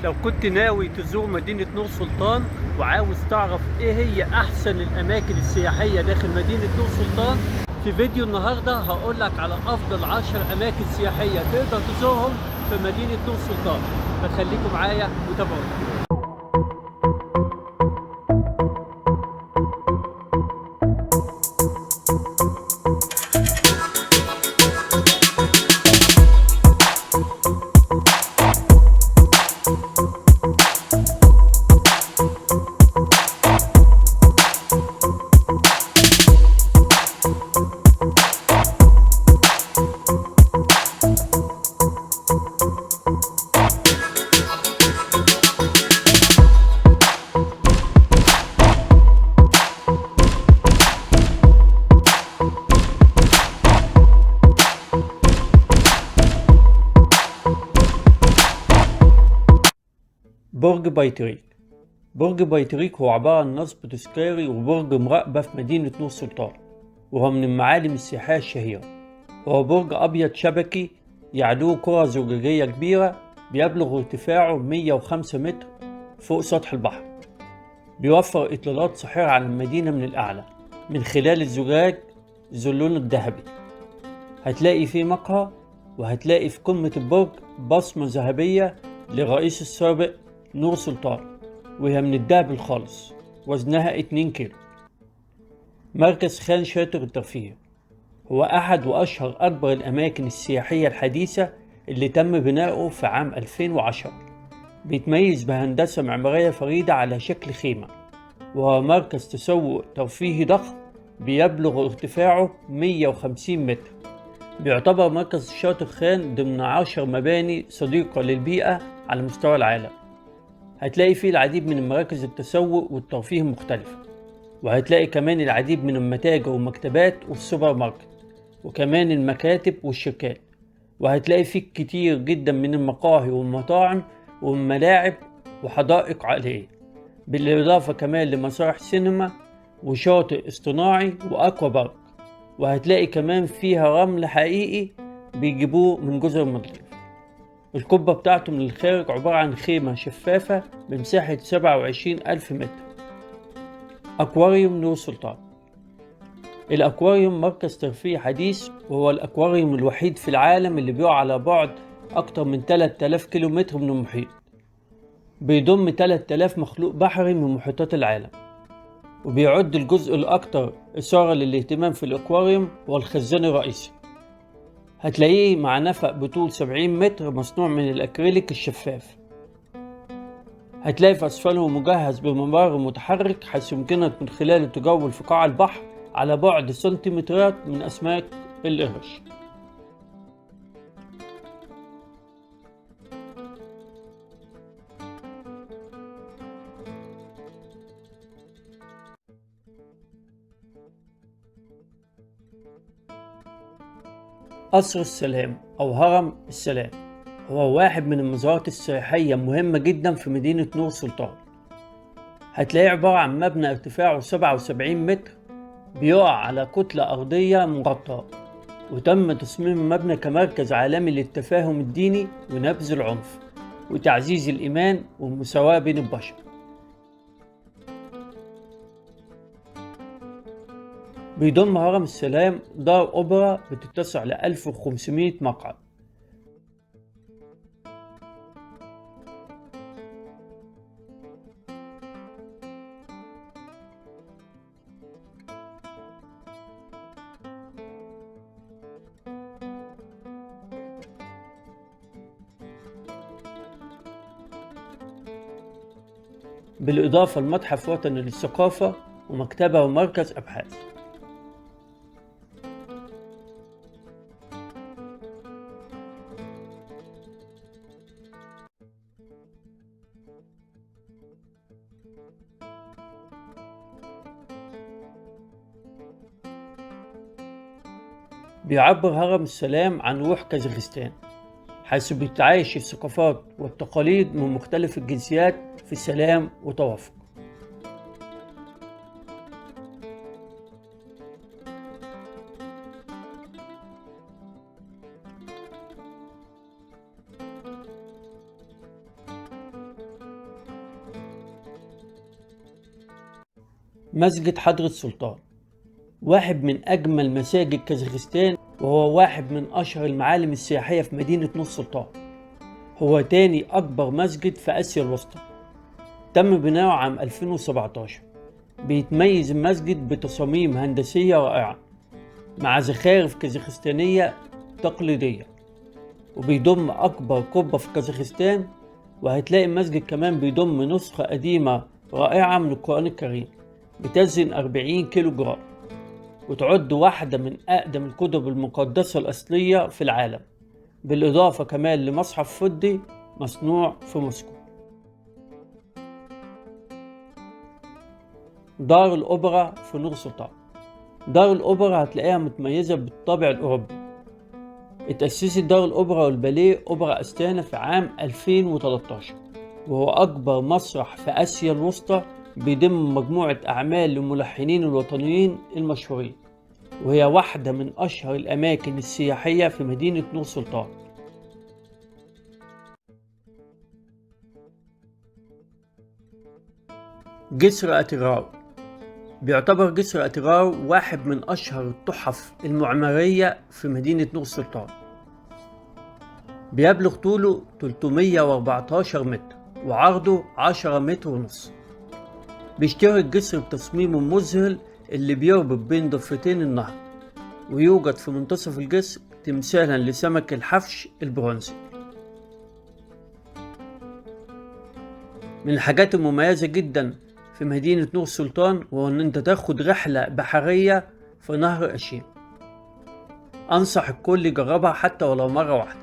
لو كنت ناوي تزور مدينة نور سلطان وعاوز تعرف ايه هي احسن الاماكن السياحية داخل مدينة نور سلطان، في فيديو النهاردة هقولك على افضل 10 اماكن سياحية تقدر تزورهم في مدينة نور سلطان. فتخليكم معايا وتابعوني. برج بايتريك. برج بايتريك هو عبارة عن نصب تذكاري وبرج مراقبة في مدينة نور سلطان، وهو من المعالم السياحية الشهيرة. هو برج أبيض شبكي يعلوه كرة زجاجية كبيرة بيبلغ ارتفاعه 105 متر فوق سطح البحر. بيوفر إطلالات ساحرة على المدينة من الأعلى من خلال الزجاج ذو اللون الذهبي. هتلاقي فيه مقهى، وهتلاقي في قمة البرج بصمة ذهبية للرئيس السابق نور سلطان، وهي من الذهب الخالص، وزنها 2 كيلو. مركز خان شاطر الترفيه هو أحد وأشهر أكبر الأماكن السياحية الحديثة اللي تم بناؤه في عام 2010. بيتميز بهندسة معمارية فريدة على شكل خيمة، وهو مركز تسوق ترفيهي ضخم بيبلغ ارتفاعه 150 متر. بيعتبر مركز شاطر خان ضمن 10 مباني صديقة للبيئة على مستوى العالم. هتلاقي فيه العديد من مراكز التسوق والترفيه المختلفة، وهتلاقي كمان العديد من المتاجر والمكتبات والسوبر ماركت، وكمان المكاتب والشركات، وهتلاقي فيه كتير جدا من المقاهي والمطاعم والملاعب وحدائق عائلية، بالإضافة كمان لمسارح سينما وشاطئ اصطناعي وأكوا بارك، وهتلاقي كمان فيها رمل حقيقي بيجيبوه من جزر المالديف. القبة بتاعته من الخارج عبارة عن خيمة شفافة بمساحة 27,000 متر. أكواريوم نور سلطان. الأكواريوم مركز ترفيه حديث، وهو الأكواريوم الوحيد في العالم اللي بيقع على بعد أكتر من 3000 كيلومتر من المحيط. بيضم 3000 مخلوق بحري من محيطات العالم، وبيعد الجزء الأكثر إثارة للاهتمام في الأكواريوم هو الخزان الرئيسي. هتلاقيه مع نفق بطول 70 متر مصنوع من الأكريليك الشفاف. هتلاقي في أسفله مجهز بممر متحرك حيث يمكنك من خلاله التجول في قاع البحر على بعد سنتيمترات من أسماك القرش. قصر السلام أو هرم السلام هو واحد من المزارات السياحية المهمة جدا في مدينة نور سلطان. هتلاقيه عبارة عن مبنى ارتفاعه 77 متر بيقع على كتلة أرضية مغطاة، وتم تصميم المبنى كمركز عالمي للتفاهم الديني ونبذ العنف وتعزيز الإيمان والمساواة بين البشر. بيضم هرم السلام دار أوبرا بتتسع ل 1500 مقعد. بالإضافة لمتحف وطني للثقافة ومكتبة ومركز أبحاث. بيعبر هرم السلام عن روح كازاخستان، حيث بتعايش الثقافات والتقاليد من مختلف الجنسيات في سلام وتوافق. مسجد حضرة سلطان واحد من أجمل مساجد كازاخستان، وهو واحد من أشهر المعالم السياحية في مدينة نور سلطان. هو تاني أكبر مسجد في آسيا الوسطى، تم بناؤه عام 2017. بيتميز المسجد بتصاميم هندسية رائعة مع زخارف كازاخستانية تقليدية، وبيضم أكبر قبة في كازاخستان. وهتلاقي المسجد كمان بيضم نسخة قديمة رائعة من القرآن الكريم بتزن 40 كيلو جرام، وتعد واحدة من أقدم الكتب المقدسة الأصلية في العالم، بالإضافة كمان لمصحف فضي مصنوع في موسكو. دار الأوبرا في نور سلطان. دار الأوبرا هتلاقيها متميزة بالطابع الأوروبي. اتأسست دار الأوبرا والباليه أوبرا أستانا في عام 2013، وهو أكبر مسرح في آسيا الوسطى، بيضم مجموعة أعمال للملحنين الوطنيين المشهورين، وهي واحدة من أشهر الأماكن السياحية في مدينة نور سلطان. جسر أتيراو. بيعتبر جسر أتيراو واحد من أشهر التحف المعمارية في مدينة نور سلطان. بيبلغ طوله 314 متر وعرضه 10 متر ونص. بيشتهر الجسر بتصميمه المذهل اللي بيربط بين ضفتين النهر، ويوجد في منتصف الجسر تمثالا لسمك الحفش البرونزي. من الحاجات المميزة جدا في مدينة نور سلطان وهو ان انت تاخد رحلة بحرية في نهر أشيم. انصح الكل يجربها حتى ولو مرة واحدة.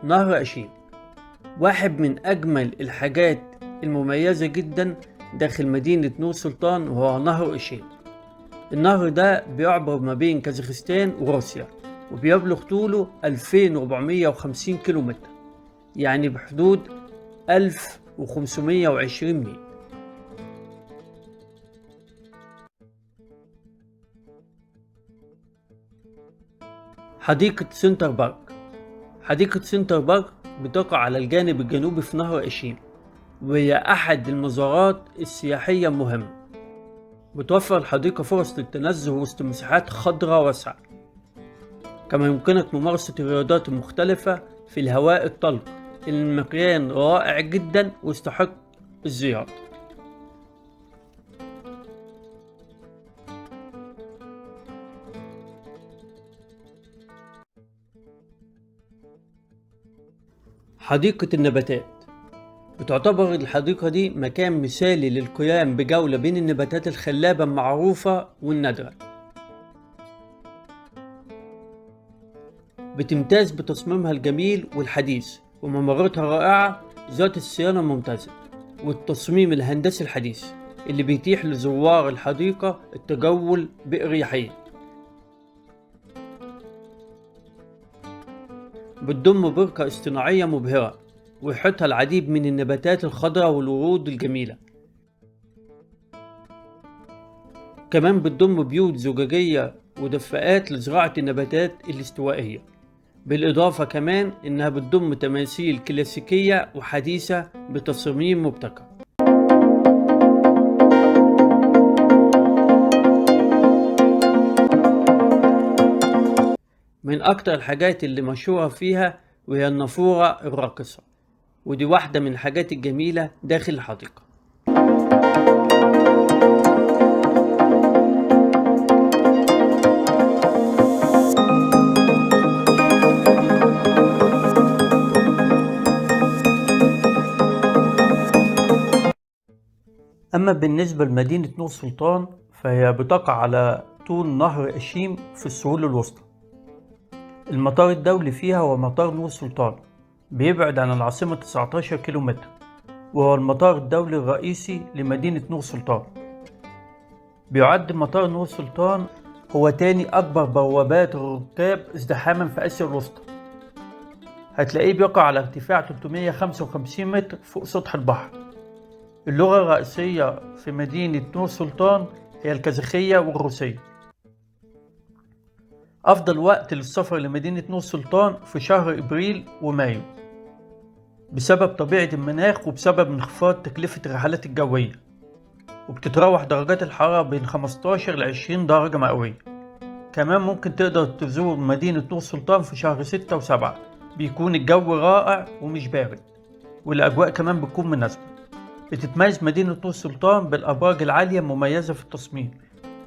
نهر أشيم واحد من أجمل الحاجات المميزة جدا داخل مدينة نور سلطان، وهو نهر أشيم. النهر ده بيعبر ما بين كازاخستان وروسيا، وبيبلغ طوله 2450 كيلومتر، يعني بحدود 1520 ميل. حديقة سنتر بارك. حديقة سنتر بارك بتقع على الجانب الجنوبي في نهر أشيم، وهي أحد المزارات السياحية المهمة. بتوفر الحديقة فرص للتنزه وسط مساحات خضراء واسعة، كما يمكنك ممارسة الرياضات المختلفة في الهواء الطلق. المكان رائع جدا ويستحق الزيارة. حديقة النباتات. بتعتبر الحديقة دي مكان مثالي للقيام بجولة بين النباتات الخلابة المعروفة والنادرة. بتمتاز بتصميمها الجميل والحديث، وممراتها الرائعة ذات الصيانة الممتازة، والتصميم الهندسي الحديث اللي بيتيح لزوار الحديقة التجول بإريحية. بتضم بركة اصطناعية مبهرة ويحيطها العديد من النباتات الخضراء والورود الجميلة. كمان بتضم بيوت زجاجية ودفاءات لزراعة النباتات الاستوائية، بالإضافة كمان إنها بتضم تماثيل كلاسيكية وحديثة بتصميم مبتكر. من أكتر الحاجات اللي مشهورة فيها وهي النافورة الراقصة، ودي واحدة من الحاجات الجميلة داخل الحديقة. أما بالنسبة لمدينة نور سلطان فهي بتقع على طول نهر أشيم في السهول الوسطى. المطار الدولي فيها هو مطار نور سلطان، بيبعد عن العاصمة 19 كيلومتر، وهو المطار الدولي الرئيسي لمدينة نور سلطان. بيعد مطار نور سلطان هو تاني أكبر بوابات الركاب ازدحاما في آسيا الوسطى. هتلاقيه بيقع على ارتفاع 355 متر فوق سطح البحر. اللغة الرئيسية في مدينة نور سلطان هي الكازاخية والروسية. أفضل وقت للسفر لمدينة نور سلطان في شهر إبريل ومايو. بسبب طبيعة المناخ وبسبب انخفاض تكلفة الرحلات الجوية، وبتتراوح درجات الحرارة بين 15 ل 20 درجة مئوية. كمان ممكن تقدر تزور مدينة نور سلطان في شهر 6 و7، بيكون الجو رائع ومش بارد، والأجواء كمان بتكون مناسبة. بتتميز مدينة نور سلطان بالأبراج العالية المميزة في التصميم،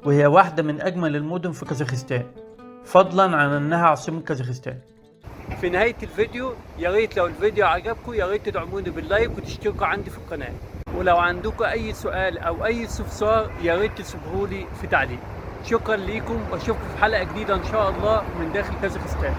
وهي واحدة من أجمل المدن في كازاخستان، فضلا عن أنها عاصمة كازاخستان. في نهاية الفيديو يا ريت لو الفيديو عجبكم يا ريت تدعموني بال like وتشتركوا عندي في القناة، ولو عندكم أي سؤال أو أي استفسار يا ريت تسيبهولي في تعليق. شكرا ليكم، واشوفكم في حلقة جديدة إن شاء الله من داخل كازاخستان.